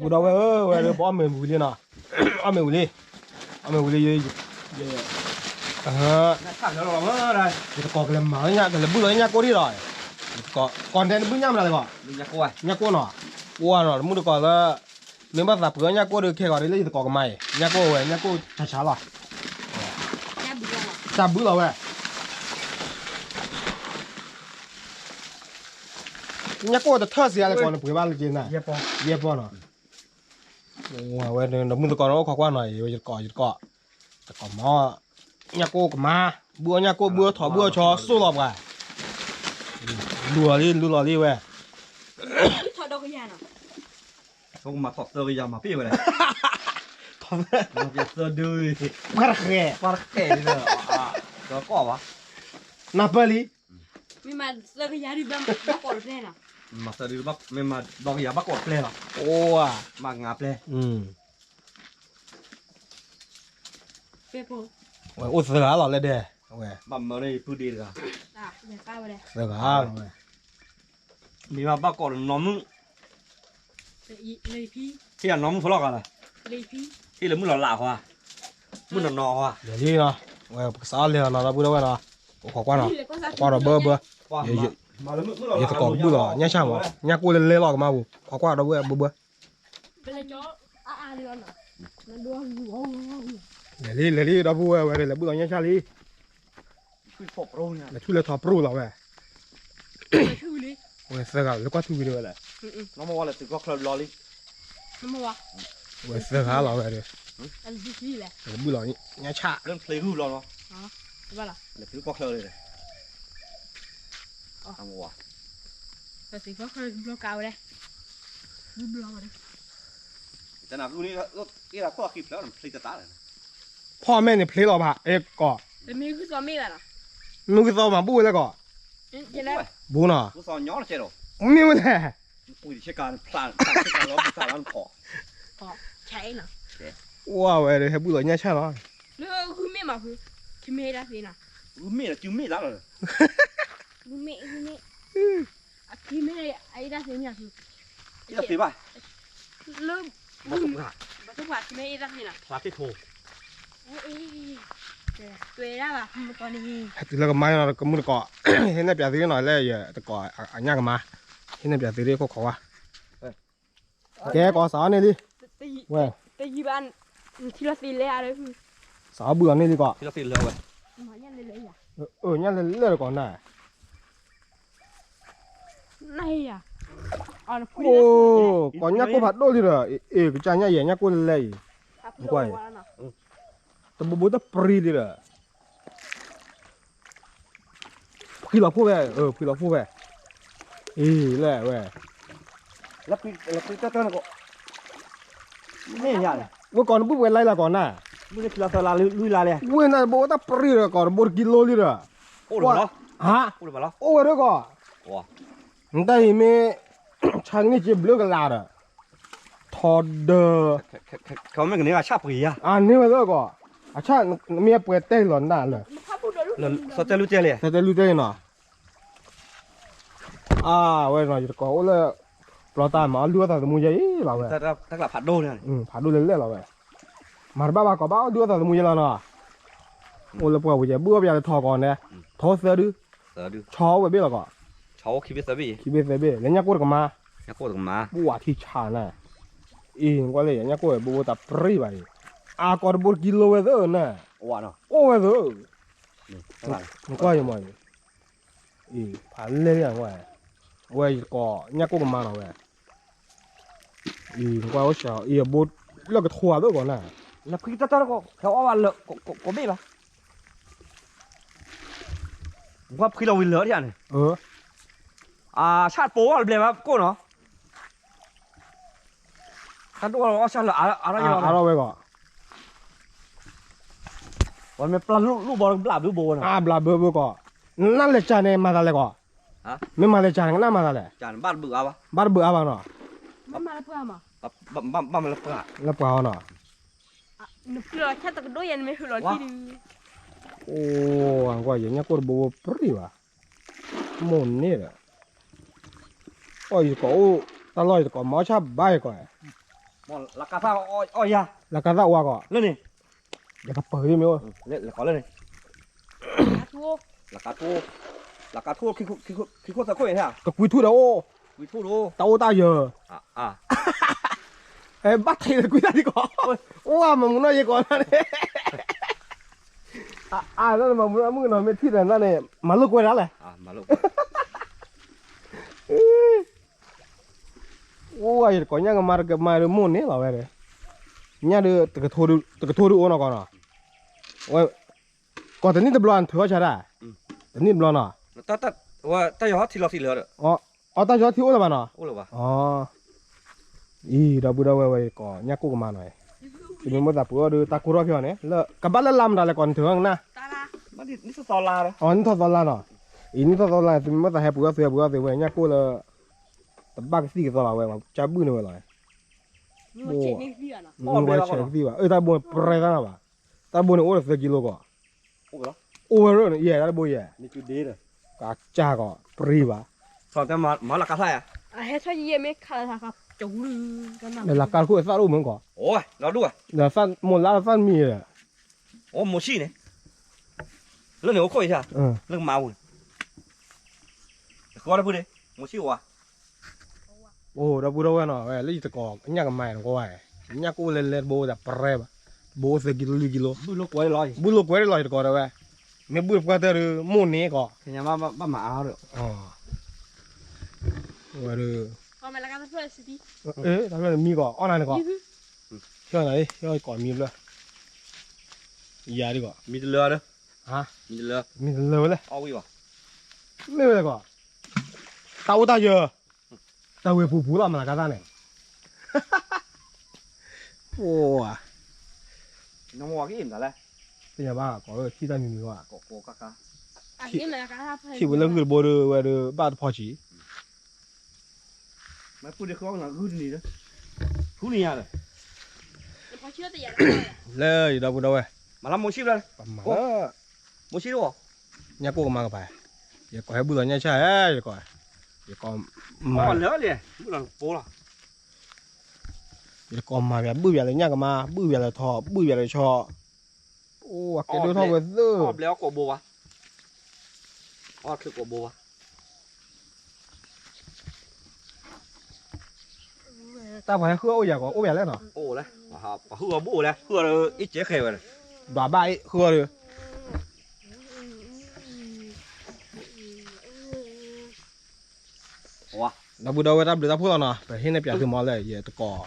ပူဒီးဝဲဧၢ ဝဲပအီၣ်မ့ၤဝံၤလံနီၤ, အီၣ်မ့ၤဝံၤလံ, အီၣ်မ့ၤဝံၤလံ, ယတကိးကလဲၤမၤလၢညၣ် ကလဲၤဘုၣ်လီၤညၣ်ကိၢ်ဒံးဒီး, ကိးဒဲးနဘုၣ်ညၣ်မနုၤလဲၣ်ကိး, ညၣ်ကိၢ်နီၤ, အိၣ်နီၤ တမုၢ်တကိးလၢ မ့ၢ်ဘၣ်သးပှ့ၤအီၣ်ညၣ်ကိၢ်ဒီး ခဲဂီၤဒ်လၢယတကိးကမါအံၤ ညၣ်ကိၢ်ဝဲ ညၣ်ကိၢ်ဆါဆါလီၤ, တၢ်ဘုလီၤဝဲ, ညၣ်ကိၢ်တထၢၣ်စံးအါလဲၣ်ကိး နပှ့ၤဘၣ်လၢက့ၤနၤ, ယဲၢ်ပီၢ်နီၤ, ဝဲတမုၢ်တကိးနီၤ အိၣ်ခိးကွၢ်နီၤ ယတကိး ယတကိး, တကိးမီၤ, ညၣ်ကိၢ်ကမါ, ဘုၣ်အီၣ်ညၣ်ကိၢ် ဘုၣ်အီၣ်ထီၣ်ဆိၣ်လီၤပှၤ, လူလီၤလံ လူလီၤလံဝဲ ထီၣ်ဒိကယၤနီၤ, ကမၤထီၣ်သၢကယၤမၤပ့ၢ်ဝဲလဲၣ်, သၢဒု, ပှၤတဃဲ, ပှၤတဃဲလီၤ, ဒီးကီၢ်ဘၣ်, နၢ်ပၢၢ်လံ, မ့ၢ်မၤသၢကယၤဒုးဘၣ်ကိးတပျဲနီၤ, မၤသၢဒုး, မ့ၢ်မၤဒီကယၤဘၣ်ကိးတပျဲလီၤ, အိၣ်, မၤငါးပျဲ, ဝဲအိၣ်သၢဂၤလီၤလဲၣ်ဒဲး, ဝဲ, ဘၣ်မၢလၢယပုၢ်ဒ့တဂၤ, သၢဂၤလီၤဝဲ, မ့ၢ်ဘၣ်ဘၣ်ကိးတနီၤမုၣ်, ဟ့ၣ်အနီၤမုၣ်ဖိလီၤဂၤလီၤ, ဟ့ၣ်လၢမုၣ်လီၤလးအဃီ, မုၣ်နီၤနီၤအဃီ, လဲၤလံနီၤ, ဝဲပကစးအီၣ်လဲၤလီၤနီၤ ဒီပုၢ်ဒီဝဲၢ်နီၤ, အိၣ်ခိးကွၢ်နီၤ, ကွၢ်ဒီးဘၢဘၢ, ယသကိးကဘုၣ်လီၤ ညၣ်ဆၣ်မး, ညၣ်ကိၢ်လဲၤလဲၤလီၤကမါပူၤ, ခိးကွၢ်ဒီပုၢ်ဝဲၢ်ဘၢဘၢ လဲၤလံ လဲၤလံ ဒီပုၢ်ဝဲၢ်ဝဲ လဲၤဘုၣ်လီၤညၣ်ဆၣ်လံ, လဲၤထူၣ်လဲၤထီၣ်ပြူၢ်လီၤဝဲ, ဝဲသၢဂၤလၢကွၢ်ထူဝံၤဒၣ်ဝဲလဲၣ်, ဝဲသၢဂၤလီၤဝဲ, လဲၤဘုၣ်လီၤညၣ်ဆၣ်, ဖီၣ်မဲာ်န့ၣ်ဖျ့လီၤဘၣ် အဲၣ်ကိး, မ့ၢ်ဂုၢ်သီမ့ၢ်ဘၣ်နီၤ, မ့ၢ်ဂုၢ်သီမၤဘူၣ်ဝဲလဲၣ်ကိး, ဘူနီၤ, မ့ၢ်ဝဲလဲၣ်, အိၣ်ဝဲဒီးဟဲဘုၣ်လီၤညၣ်ဆၣ်လီၤ, ဟဲတုၤလၢကမါနီၤ ကမုၢ်တကိး, ဟ့ၣ်နဲၣ်ပၠးသုနီၤ လၢယတကိးအညၣ်ကမါ, ဟ့ၣ်နဲၣ်ပၠးသုဒ်ခိၣ်ခိးဝါ, ကဲကိးစးအီၣ်န့ၢ်လံ, ဝဲ, စးအီၣ်ဘုၣ်လီၤန့ၢ်လံကိး, ညၣ်လဲၤလဲၣ်တကိးနၤ, အိၣ်, ကိးညၣ်ကိၢ်ဖးဒိၣ်လံဒီး, အ့ၣ် ကစၢ်ညၣ်ယဲၢ် ညၣ်ကိၢ်လဲၤလဲၣ်အံၤ, ကွၢ်အံၤ, တဘိဘိတပြံလံဒီး ဖှံလီၤဖိၣ်ဝဲ, ဖှံလီၤဖိၣ်ဝဲ, အ့ၣ် လဲၣ်ဝဲ, ဝဲကိးနဘုၣ်ဝဲလၢလၢကိးနၤ, ဝဲနဘိတၢ်ပြံဒီး ကိးတဘိတကံလိလံဒီး, ဟါ, အိၣ်ဝဲဒၣ်ကိး, နတၢ်အံၤမ့ၢ် ဆါကန့ၢ်က့ဘျုးကလာ်ဒီး, ထီဒၢ, အန့ၢ်ဝဲသၢကိး, အဆၣ်နမ့ၢ်ပှဲၤတဲလီၤနၤလၢ, သၢတဲလုၢ်တဲလံ, သၢတဲလုၢ်တဲလံနီၤ, အဝဲနီၤ ယတကိးအိၣ်လၢ ပျီတၢ်မၤအီၣ်လုၢ်အီၣ်သးသမူယဲအံၤလီၤဝဲ, ဖးဒိၣ်လဲၤလဲၣ်လီၤဝဲ, မၤတဘၣ်ဘၣ်ကိးဘၣ်အီၣ်လုၢ်အီၣ်သးသမူယဲလီၤနီၤ, အိၣ်လၢပှၢ်ပူၤယဲ ဘုၣ်အီၣ်ပယၤလၢထီကိးန့ၣ်, ထီသၢဒု, ဆီအိၣ်ဝဲဘ့ၣ်လီၤကိး, ခံဘ့ၣ်သၢဘ့ၣ် လၢညၣ်ကိၢ်တကမါ, ပဝးထံဆးနၤ, အံၤ နကွၢ်လၢယညၣ်ကိၢ်ဝဲဘိဘိတၢ်ပြံဘၣ်အံၤ, အကိးတဘိတကံလိဝဲသၢနၤ, အိၣ်ဝဲသၢ, နကွၢ်ယမီၤအံၤ, အံၤ ဖးလဲၢ်လံ, အဝဲယကိးညၣ်ကိၢ်ကမါနီၤဝဲ, အံၤ နကွၢ်အိၣ်စှၤအံၤ အဘိလၢကထိအသၢကိးနၤ, လၢဖှံတၢ်တၢ်တကိး ဖဲအီၣ်ဘၣ်လၢ ကိးဘ့ၣ်ဘၣ်, ကွၢ်ဖှံလီၤဝံၤလၢာ်ဒ်န့ၣ်, အဆၣ်တပိာ်ဝဲတဘျဲဘၣ်ကိၢ်နီၤ, ဆၣ်တအိၣ်လီၤအီၣ်ဆၣ်လၢအါထီၣ်ဝဲကိး, ပှၤမ့ၢ်ပျၢ်လိၣ်ဘီဘျးဘျုးဘိဝဲနီၤ, ဘျးဘျုးဘိကိး, နနၢ်လဲၤစှၤန့ၣ် မၤသးလဲၣ်ကိး, မ့ၢ်မၤလဲၤစှၤန့ၣ် ကနၣ်မၤသးလဲၣ်, ဘၣ်တဘုးအါဘၣ်နီၤ, လၢပှၤအီၤနီၤ, အိၣ် ကွၢ်ယညၣ်ကိၢ်တဘိဘိပြံဘၣ်, မိၢ်န့ၣ်ဒီး ယတကိးအိၣ်တၢ်လီၢ် ယတကိးမၤအီၣ်ဆၣ်ဘၣ်ယကိး, လၢကါသၣ်အိၣ်ဝါကီး, လၢန့ၣ်, ယကပၢၤမ့ၢ်အိၣ်, လၢကါထူၣ်, လၢကါထူၣ်, ခံခိၣ်သၢခိၣ်, ကကွံထူၣ်ဒီးအိၣ်, တၢ်အိၣ်တၢ်ယၢၤ, ဘၣ်ထဲးတကွံတၢ်ဒံးကီး, အိၣ်မၤမူနီၢ်ယကိးန့ၣ်, အါ မၤမူနီၢ်မုၣ်ကနီၤမ့ၢ်ထံၣ်ဒီးန့ၣ် မၤလိာ်ကွဲဒၣ်လဲၣ် အိၣ်ယတကိးညၣ်ကမါတကမါဒုးမိၢ်န့ၣ်လီၤဝဲဒီး, ညၣ်ဒုး, တကထိဒုးအိၣ်နီၢ်ကီးနီၤ, ဝဲ, ကီးတနံၣ်တဘျီနထုးအီၣ်ဆါဒၣ်, တနံၣ်တဘျီနီၤ, တၢ်ယီၤထံလီၤထံလၢ, အီ တၢ်ယီၤထံအိၣ်လၢၤဘၣ်နီၤ, အံၤ ဒီပုၢ်ဒီဝဲၢ်ဝဲကိးညၣ်ကိၢ်ကမါနီၤ, သုမ့ၢ်မိၣ်သးပှ့ၤအီၣ်ဒီးတၢ်ကိၢ်ထီၣ်ဖဲအီၤန့ၣ် လၢကဘၣ်လၢလါမတၤလဲၣ်ကိးနထုးအီၣ်ကနၣ်, နံၣ်ထီၣ်သီလါနီၤ, အံၤနံၣ်ထီၣ်သီလါန့ၣ် သုမ့ၢ်မိၣ်သးဟဲပှ့ၤအီၣ်သုဟဲပှ့ၤအီၣ်သုဝဲညၣ်ကိၢ်လၢ တဘၣ်ကသံၣ်ကသီဘၣ်ဝဲ ကၢ်ဘုၣ်န့ၢ်ဝဲလီၤ, မ့ၢ်ဝဲဆဲးကသံၣ်ဘၣ် အၢ တၢ်တဘိပြဲသၣ်နၤဘၣ်, တၢ်တဘိန့ၣ်အိၣ်ဒီးသၢကံလိကီး, အိၣ်ဝဲရၢၣ်န့ၣ် ယဲၢ်တၢ်တဘိယဲၢ်, ကစၢ်ကီးပြံဘၣ်, မၤလၢကါသၣ်ယါ, မ့ၢ်လၢကါတခိၣ်သၣ်တအိၣ်မုၢ်ကီး, ဒီးသၣ်မိၢ်လါဒီးသၣ်မံၤဒီး, အိၣ်မိၢ်ဆံၣ်န့ၣ်, လၢန့ၣ်အိၣ်ခိၣ်ယါ, လၢကမါပူၤန့ၣ်, ဃီတဖုန့ၣ်, မိၢ်ဆံၣ်ဝါ အိၣ်ဒီပုၢ်ဒီဝဲၢ်နီၤ ဝဲလၢယတကိးညၣ်ကမါနကွၢ်ဝဲ, ညၣ်ကိၢ်လဲၤလဲၤတဘိအိၣ်သးပြဲဘၣ်, တဘိအိၣ်သၢကံလိလွံၢ်ကံလိ, ဘုၣ်လိာ်ကွဲလီၤယတကိးဒီးဝဲ, မ့ၢ်ဘုၣ်တပှၢ်တၢၢ်ဒီးမိၢ်န့ၢ်ကီး, ဘၣ်မၤအါဒီး, ဝဲဒီး, တၢ်ဖျၢၣ်မံကီး အီၣ်နၤန့ၣ်ကီး, ဟ့ၣ်နၤလံ ဟ့ၣ်ကိးမံဘျၢ, ယၤဒ်ကီး, မံတလၢ, မံတလၢဝဲလဲၣ်, မ့ၢ်ဝဲလဲၣ်ကီး, တၢ်အိၣ်တၢ်ယၢၤ, တၢ်ဝဲပူၤပူၤလီၤမၤလၢကါသၣ်န့ၣ်, ပှၤ, သ့ၣ်ညါဘၣ်ကိးထံၣ်တၢ်မံၤမံၤဘၣ်, ထံၣ်ဝဲလၢဂုၢ်တဘိဒီးဝဲဒီးဘၣ်တဖီဆံး လၢယဒီပုၢ်ဒီဝဲၢ်, မၤလၢမိၢ်ဆံၣ်ဘျီ, မၤလၢ, မိၢ်ဆံၣ်တအိၣ်, ညၣ်ကိၢ်ကမါကပၤ, ယကိးဟဲဘုၣ်လီၤညၣ်ဆၣ်ဧၢ ယကိး, ယကိးမၤ, ယကိးမၤပၠးဘုၣ်ပၠးလၢညၣ်ကမါ ဘုၣ်ပၠးလၢထီ ဘုၣ်ပၠးလၢဆီ, အိၣ်အကဲဒိၣ်ထီၣ်ဝဲသၢ, ဘျဲအီၣ်ကိးဘိဝါ, အီၣ်ချုးကိးဘိဝါ တၢ်ပှၤဟဲဃုအီၣ်အိၣ်ယၤကီး အိၣ်ပၠးလဲၣ်နီၤ, အိၣ်လဲၣ်, ပှၤဃုအီၣ်ဘိအိၣ်လဲၣ် ဃုအီၣ်ဒီးအ့ၣ်ကဲဃဲဝဲ, ဘၣ်ဘၣ်အ့ၣ်ဃုအီၣ်ဒီး, ဒီပုၢ်ဒီဝဲၢ်တၢ်ဘျုးတၢ်ဖှိၣ်လီၤနီၤ ပဟ့ၣ်န့ၢ်ပၠးသုမီၤလၢယတကိး,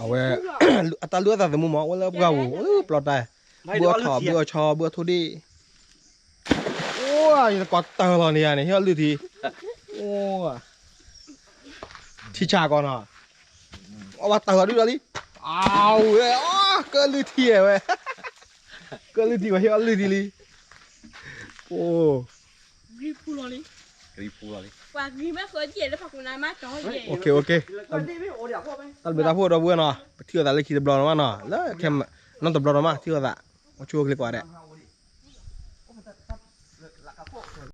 အဝဲ, အတၢ်လုၢ်အသးသမူမီၤ အိၣ်လၢပှၢ်ပူၤ အိၣ်လၢပျီတၢ်, ဘုၣ်အီၣ်ထီ ဘုၣ်အီၣ်ဆီ ဘုၣ်အီၣ်ထိၣ်ဒ့ၣ် အိၣ်ယတကိးတၢၢ်လီၤန့ၣ်ယၤန့ၣ် ဟ့ၣ်အီၣ်လုၢ်ထံ, အိၣ်, ထံဆးကီးနီၤ, အဝဲတၢၢ်လီၤဒုဒီးလံ, အဝဲ, ကလုၢ်ထံဝဲ, ကလုၢ်ထံဝဲ ဟ့ၣ်အီၣ်လုၢ်ထံလံ, အိၣ်, တၢ်ဘျုးတၢ်ဖှိၣ်ဒီပုၢ်ဝဲၢ်နီၤ ပထံၣ်လိာ်သးလၢခံတဘျီနီၤမးနီၤ လၢ, နီတဘျီနီၤမး ထံၣ်လိာ်သး, အိၣ်ဆူၣ်အိၣ်ချ့ကိးဂၤဒဲး